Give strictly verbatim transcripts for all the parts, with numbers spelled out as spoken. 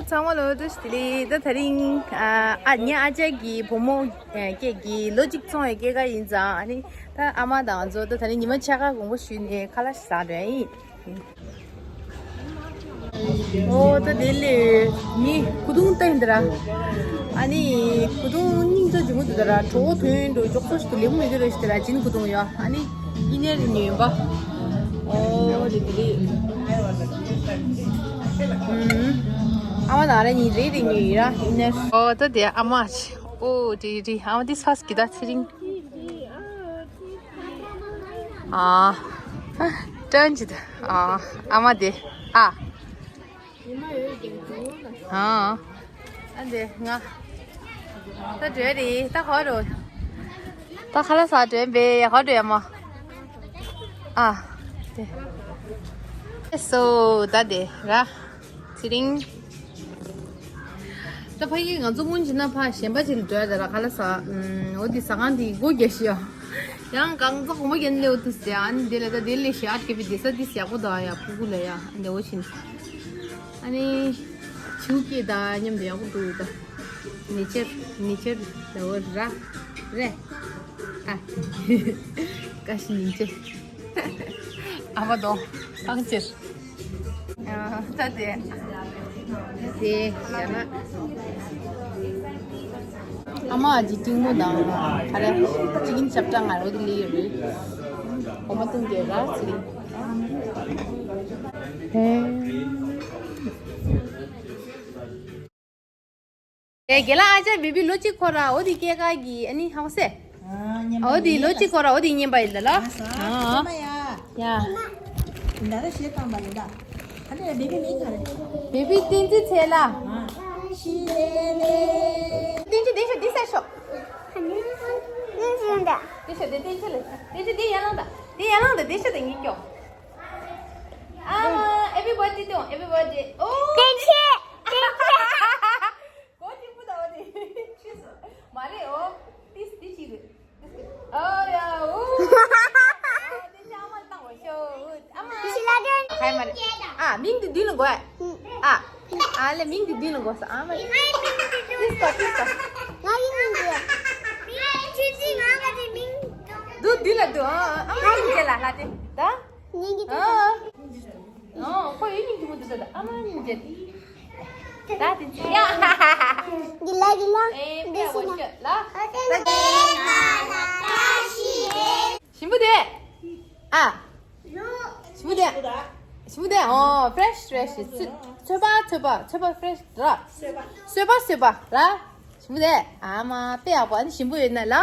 ཚང་མ་ལོ་བཀྲ་ཤིས་བདེ་ལེགས། ད་དེ་རིང་ཨ་ཨ་ངའི་ཨ་ཅག་གི་བུ་མོ་ཨ་སྐྱེས་ཀྱི་ལོ་གཅིག་ཚོང་བའི་སྐྱེས་སྐར་ཡིན་ཙང་། ཨ་ནི་ད་ཨ་མ་དང་ང་ཚོ་ད་དེ་རིང་ཉི་མ་ཕྱེད་ཀ་དགོངས་པ་ཞུས་ནས་ཁ་ལག་ཟ་འགྲོ་ཡིན། ཨོ་ད་དེ་ལས་ངའི་ཁུ་ཐུང་བསྟན་འདི་ར། ཨ་ནི་ཁུ་ཐུང་སྙིང་རྗེ་ཅིག་མོ་འདུག་ད་ར། གྲོགས་ཐོན་འགྲོ་ཅོག་ཙོ་ཞིག་ཏུ་ལེགས་མོ་མེད་ཀྱི་རེད་ཤི་ད་ར། ཅིན་ཁུ་ཐུང་ཡོད། ཨ་ནི་ཨི་ནེར་ཉོས་པ། ཨོ་རེད་དེ་རེད། ཨུམ། ཨ་མ་དང་ར་གཉིས་རེ་རེ་ཉོས་ཡོད་ར་ཨི་ནེར། ཨོ་ད་དེ་ཨ་མ་ཆེ། ཨོ་དེ་རེད། ཨ་མ་དེ་ཕ་སི་གི་ད་ཚེ་རིང་། ཨ། ཏྲན་ཅི་ད། ཨ། ཨ་མ་དེ། ཨ། ཨ། ཨ་འདི་ང་། ད་འགྲོ་རེད། ད་ག་རུ། ད་ཁ་ལག་ཟ་འགྲོ་བས། ཡ་ག་འགྲོ་ཡ་མ། ཨ། དེ། སོ་ད་དེ་ར། ཚེ་རིང་། ད་ཕ་གི་ང་ཚོ་སྔོན་ཅིག་ན་ཕ་གཞན་པ་ཅིག་ལ་འགྲོ་ཡ་ད་ར་ཁ་ལག་ཟ། ཨུམ། འོ་དེ་ཟ་ཁང་དེ་སྒོ་རྒྱག་ཤི་ཡ། ཡང་གང་ཚ་གོང་པོ་རྒྱན་ལེའུ་དུ་ཟེར། ཨ་ནི་དེ་ལ་ད་དེ་ལས་ཤི་ཨ་ཀེ་བི་དེ་ས་དེ་ཡག་པོ་དང་ཡ་ཕུ་གུ་ལ་ཡ་འདི་འོ་ཕྱིན། ཨ་ནི་ཆུ་སྐྱེས་དང་མཉམ་དུ་ཡག་པོ་འདུག་ད། ནེ་ཅར་ནེ་ཅར་ལ་འོ་ར་རེ། ཨ། ཀ་ཤི་ནེ་ཅར། ཨ་མ་དང་ཐང་ཅེར། ད་དེ། དེ་ཡ་ན། ཨ་མ་ཨ་ཅེ་ཏིང་མོ་དང་ག་རེ་ཅི་ཀིན་ཅབ་ཀྲ་ང་རོ་དེ་ལི་ཡོད་རེད། འོ་མ་བཏུང་རྒྱུ་ར་ཚེ་རིང་། དེ་རྒན་ལགས་ཨ་ཅག་བེ་བི་ལོ་གཅིག་འཁོར་ར། འོ་དེ་སྐྱེས་སྐར་གྱི་ཨ་ནི་ཧང་སེ། འོ་དེ་ལོ་གཅིག་འཁོར་ར། འོ་དེ་བསྙེན་པ་ཡིན་ལ་ལ། ཡ། ད་ལྟ་བཤད་སྟངས་པ་ཡིན་ད། ད་ལྟ་བེ་བི་མིང་ག་རེ། བེ་བི་བསྟན་འཛིན་ཚེ་ལགས། བསྟན་འཛིན་བསྟན་ཤོག་འདི་ཟེར་ཤོག་འདི་ཤོག་འདི་བསྟན་འཛིན་ལ་བསྟན་འཛིན་འདི་ཡར་ལངས་ད། འདི་ཡར་ལངས་ད། འདི་ཤོག་འདི་ངས་སྐྱོ། ཨ་མ། Happy birthday དང་happy birthday ཨོ། བསྟན་འཛིན། བསྟན་འཛིན། གོ་གཅིག་པུ་དང་བ་དེ། མ་རེད་ཨོ། ཏིས་ཏི་ཅི་རེད། ཨོ་ཡ་ཨོ། ཨ་དེ་ཅི་ཨ་མ་བཏང་བ་ཤོ། ཨ་མ། ཧའི་མ་རེད། ཨ་མིང་དེ་འདི་ལ་གོ་ཨ། ཨ་ལེ་མིང་དེ་འདི་ལ་གོ་ས་ཨ་མ། ཏིས་པ་ཏིས་པ། ང་ཡིན་མིན་འདི། ང་ཡིན་མིན་འདི། འདུག་འདི་ལ་འདུག་ཨ་ཨ་མ་མིང་དེ་ལ་ལྷ་དེ་ད། སྙིང་གི་ཨ། ཨོ། ཁོ་ཡི་སྙིང་རྗེ་མོ་འདུག་ད། ཨ་མ་སྙིང་རྗེ། ད་དེ་ཚེ་ཡ། གི་ལ་གི་ལ། ཨེ་ཕི་ཡ་གོ་ཤོད་ལ། ཞིམ་པོ་དེ། ཨ། ཞིམ་པོ་དེ། ཞིམ་པོ་དེ། ཨོ། ཕེ་རེཤ་ཕེ་རེཤ། ཚོད་པ་ཚོད་པ་ཚོད་པ་ཕེ་རེཤ་ར། སོས་པ་སོས་པ་ར། ཞིམ་པོ་དེ། ཨ་མ་དཔེ་ཡག་པོ། ཨ་ནི་ཞིམ་པོ་ཡོད་ན་ལ།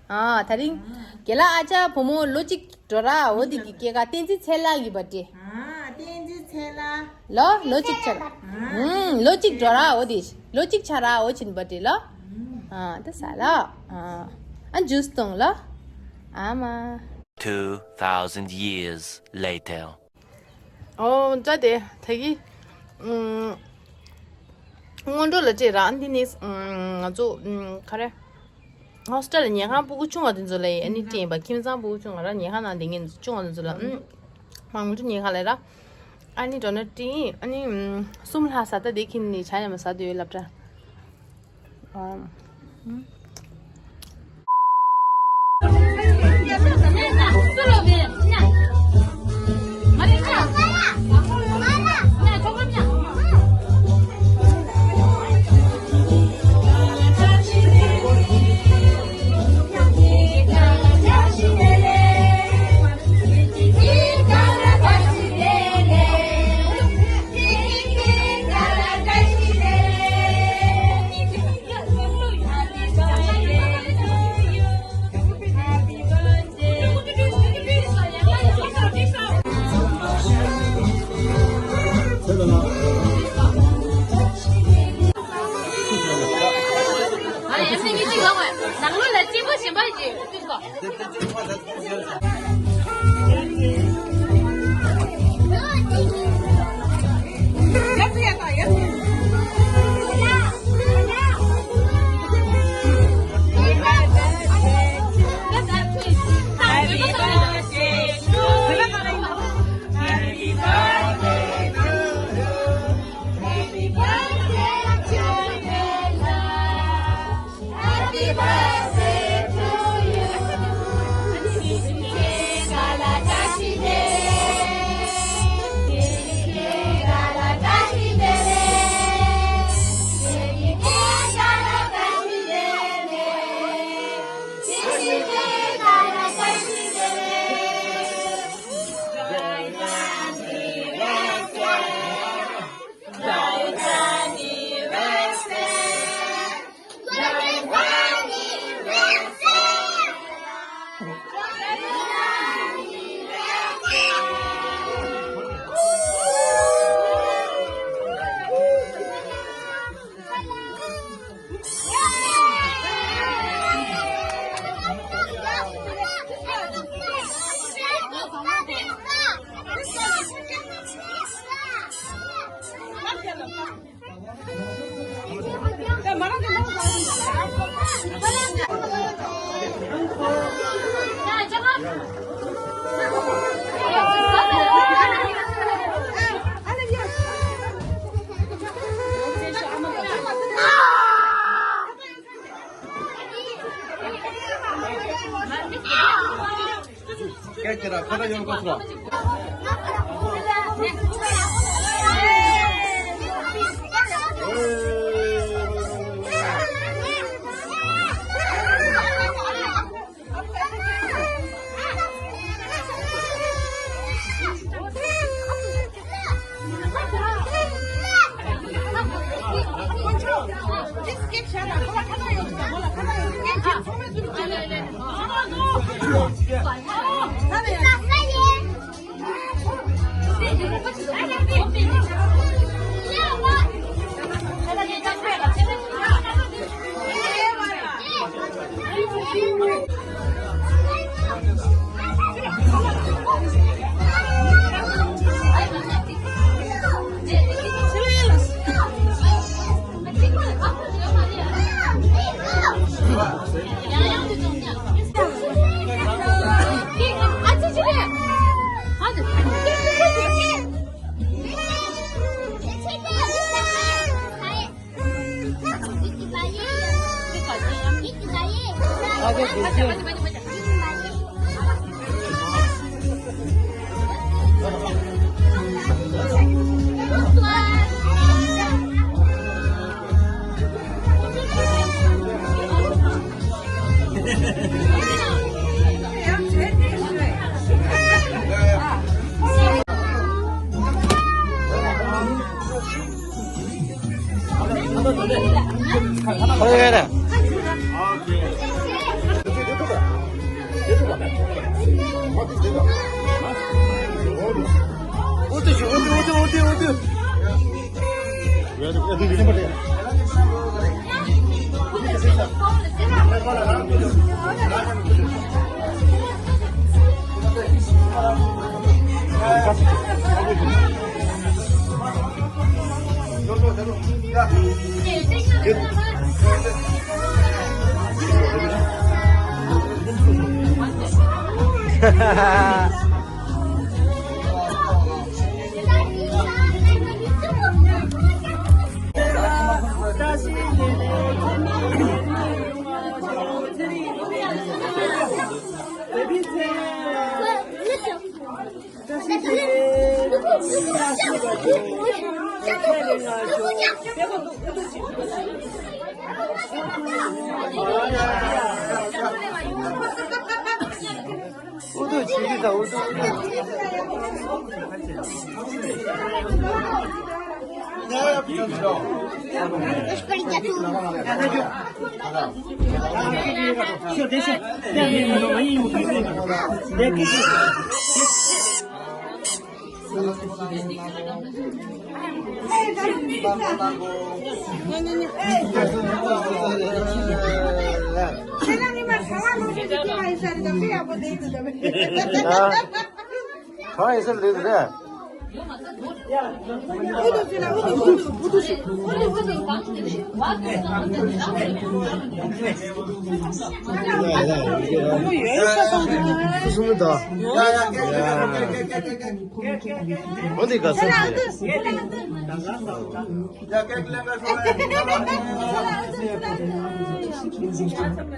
ཨ་དེ་རིང་། རྒན་ལགས་ཨ་ཅག་བུ་མོ་ལོ་གཅིག་འགྲོ་ར། འོ་དེ་གི་སྐྱེས་སྐར་བསྟན་འཛིན་ཚེ་ལགས་ཀྱི་བར་ཐི་ཌེ། ཨ་བསྟན་འཛིན་ཚེ་ལགས། ལོ་ལོ་གཅིག་ཆགས་ར། ཨ་ཧུམ་ལོ་གཅིག་འགྲོ་ར། འོ་དེ་ལོ་གཅིག་ཆགས་ར། འོ་ཕྱིན་བར་ཐི་ཌེ་ལོ། ཨ་ད་ས་ལ། ཨ་ཨ་ཇུས་བཏུང་ལོ། ཨ་མ། Two thousand years later. ཨོ་ད་དེ་ད་གི། ཨུམ། སྔོན་འགྲོ་ལ་སྤྲད་ར། འདི་ནི་ང་ཚོ་ག་རེ། ཧོ་སི་ཊེལ་ལ་ཉལ་ཁང་སྤུ་གུ་ཆུང་བ་དེ་ཚོ་ལ་ཨ་ནི་སྤྲད་ཡིན་པ། ཁྱིམ་ཚང་སྤུ་གུ་ཆུང་བ་ར། ཉལ་ཁང་ནང་བསྡད་མཁན་ཆུང་བ་དེ་ཚོ་ལ་ཨུམ། མང་ཚོགས་ཉལ་ཁང་ལ་ར། ཨ་ནི་འགྲོ་ན་སྤྲད་ཡིན། ཨ་ནི་ཨུམ། གསུམ་ལྷག་ཟ། ད་དེ་ཁྱིམ་ནས་ཇ་ཡང་མ་ཟ་འདོད་ཡོད་ལབ་དྲ། ཨུམ། སྐད་ཆེ་ར་ཁ་ཏ་ཡོང་དགོས་སོ།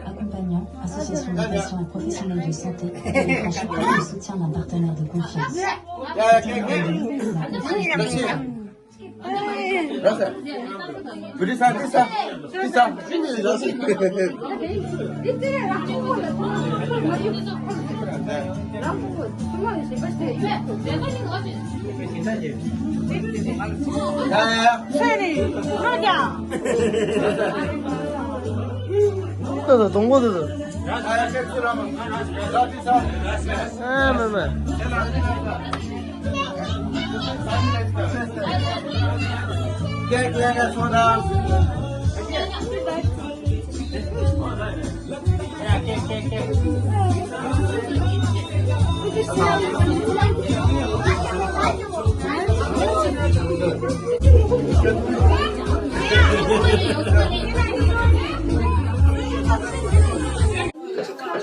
Accompagnants, associations de patients et professionnels de santé, offrent chacun le soutien d'un partenaire de confiance.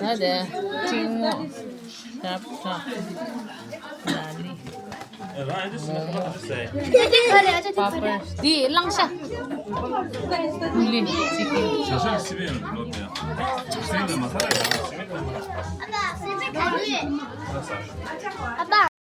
ད་དེ་གཅིག་མོ། ཞབས་བྲོ། ལ་ལི། པ་པར། འདི་གླང་ཤ། ཀུ་ལི། ཅི་ཀེན། ཨ་ཕ།